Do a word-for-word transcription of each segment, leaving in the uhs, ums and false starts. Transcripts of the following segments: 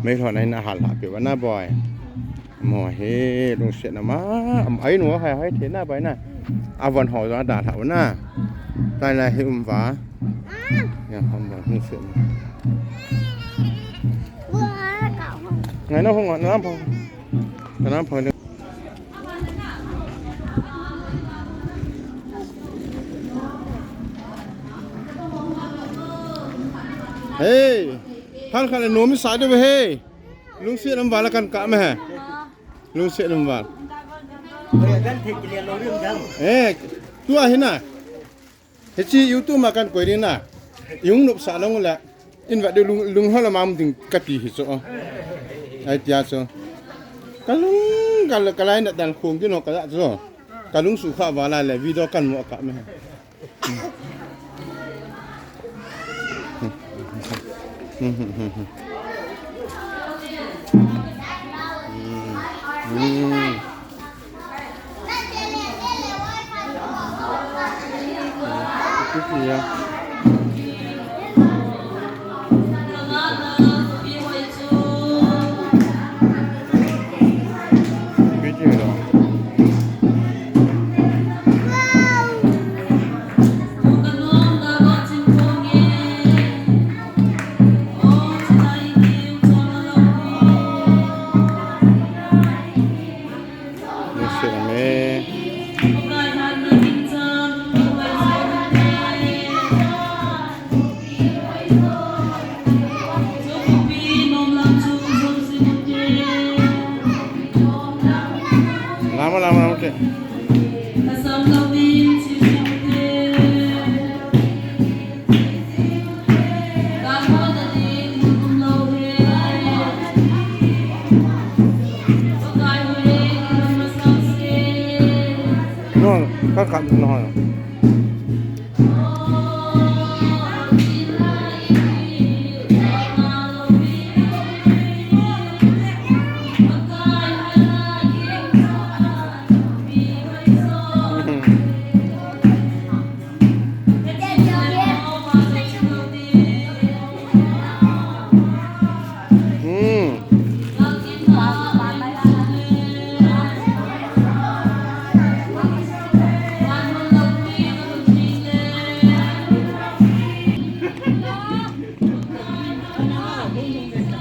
Mei lhon a hin ahal lhah peh uva na boi. Mo hi lungset na ma, am ai nu hai hai the na boi na. Avon ho jong adalhah uva na. Tai lai hi um uva. Yang hom boi lungset na. Ngai na hung na nam phong. Na nam phong. Hey, phan khat le nom sa de he. Lungset nam val kan kap me he. Lungset nam val. Eh, tua hi na. Hiche YouTube ma kan koi ding na. I hung nopsah lou le. In vet diu lung, lung hala mam ding kati hi chu. Ai tia chu. Ka lung, ka, ka lainat dan khong ding ho ka ja chu. Ka lung sukha val a le video kan mo kap me. Lama, lama, lama, okay. No, ka kap no.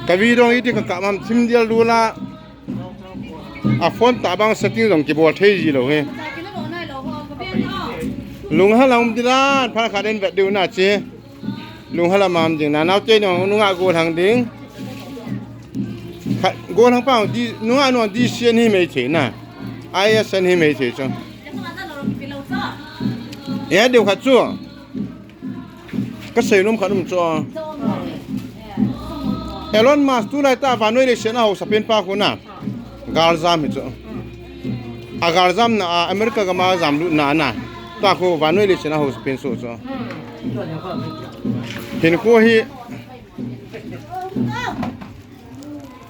Ka video iti ka kap mam thim dial dula. A phone tah bang setting jong kibol thei ji lou hi. Lung hala um ding la, phan khat in vet diu na chi. Lung hala mam ding na, nau te nung, nunga gollhang ding. Khat, gollhang pa, di, nunga nung D C an hi mei thei na. I S an hi mei thei chu. E diu khat chu. Ka seinom khat um chu. Elon Musk tulai tah vannoi leiset a haosa pen pa khu na. Galjam hi chu. A galjam na a America gam a jamlut na na. Tah khu vannoi leiset a haosa pen soh chu. Hinkho hi.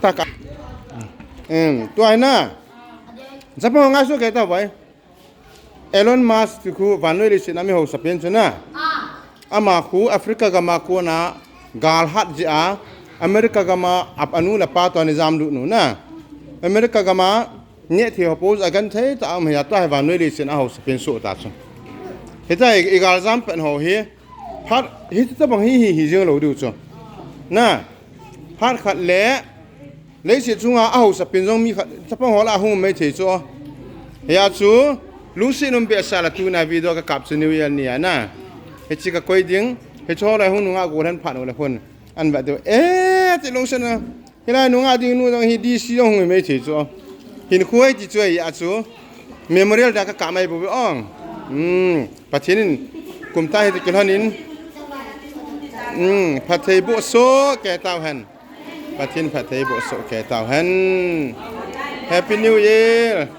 Tah ka. Em, tua hi na. Japan ho ngai soh kei ta vai. Elon Musk ti khu vannoi leiset a mi haosa pen chu na. Ama khu Africa gam a kona gal hat jeh a America gam a ap anu le apa toh ana jamlut nu na. America gam a neh thei ho post a genthei tah a um hi a, tua hi vannoi leiset a haosa pen soh ta chu. Hitia i, i galjam pen ho hi phat hitabang hi hi hi jing lou diu chu. Na. Phat khat le Leiset chunga a haosa pen jong mi khat, chapang ho lah a hung um mai thei chu. Hia chu, lungset um behseh la tuna video ka kap chu New Year ni a na. Hiche ka koi ding, hiche ho lah a hung nunga gollhang phat u le hun. An vet diu. Eh, ti lungset na. Hilai nunga ding nu jong hi D C jong hung um mai thei chu. Hinkho hi ti chu hia chu. Memorial da ka kap mai bou ong. Hmm, Pathen in kum tah hi ti kilhon in. Hmm, phatthei boh soh kei tau hen. Pathen phatthei boh soh kei tau hen. Happy New Year.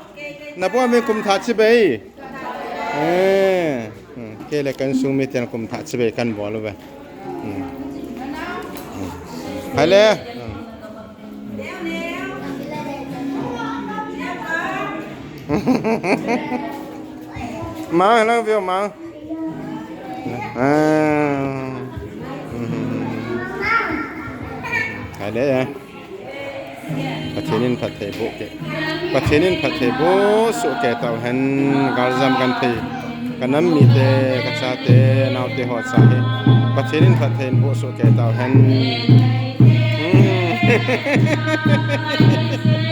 Na bou mi kum thah chibai. Eh, hmm, kei le ka insung miten kum thah chibai kan bol uve. Hmm. Hmm. Hai le. Hmm. Mang, hello, view, mang. Ah. Hmm. Hai le, eh. Pathen in phatthei boh kei. Pathen in phatthei boh soh kei tauhen, galjam genthei. Ka nam mite, ka chate, naote ho cha hi. Pathen in phatthei boh soh kei tauhen. Hmm.